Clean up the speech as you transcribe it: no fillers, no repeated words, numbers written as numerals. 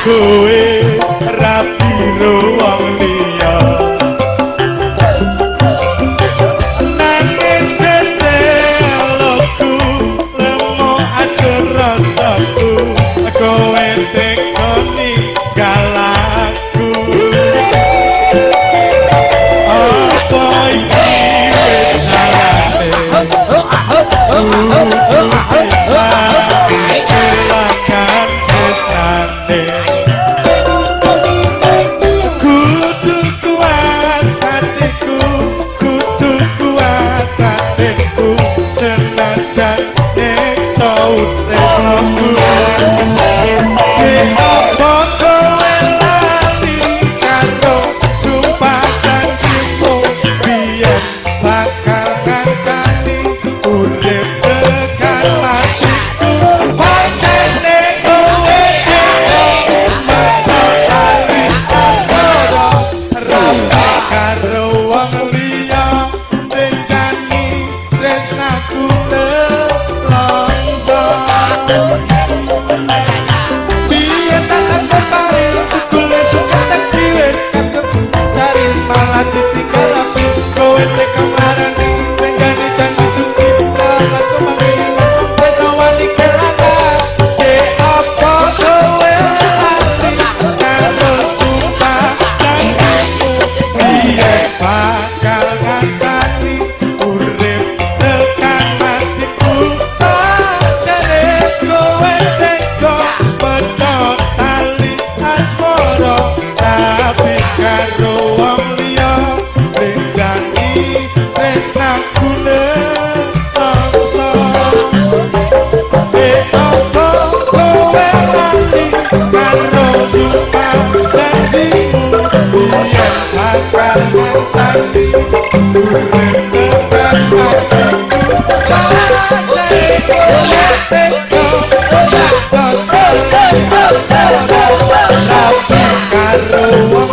Kowe rabi ro wong liya, nangis keteloku lemo ajur rasaku, kowe teko ninggal aku. Apa iki wis dalane kudu bisa kelangan tresnane? Kudu kuat hatiku, kudu kuat hatiku, senajan nyiksa tresnoku. Apa kowe lali karo sumpah janjimu biyen bakal ngancani urip tekan matiku? Pancene kowe teko medhot tali asmara, rapi karo wong liya, renjani tresnaku nelongso. Biyen tak anggap pare, tukule suka tak diwes kadung cari, malah ditinggal rapi. Kowe teka nglarani, renjani janji suci, aku manggil kowe wani kelangan. Ke apa kowe lali karo sumpah janjimu biyen bakal ngancani urip tekan matiku? Pancene kowe teko medhot tali asmara, tapi karo wong liya, renjani tresnaku nelongso. Apa kowe lali karo sumpah janjimu biyen bakal ngancani urip tekan matiku? Pancene kowe teko medhot tali asmara, rapi karo wong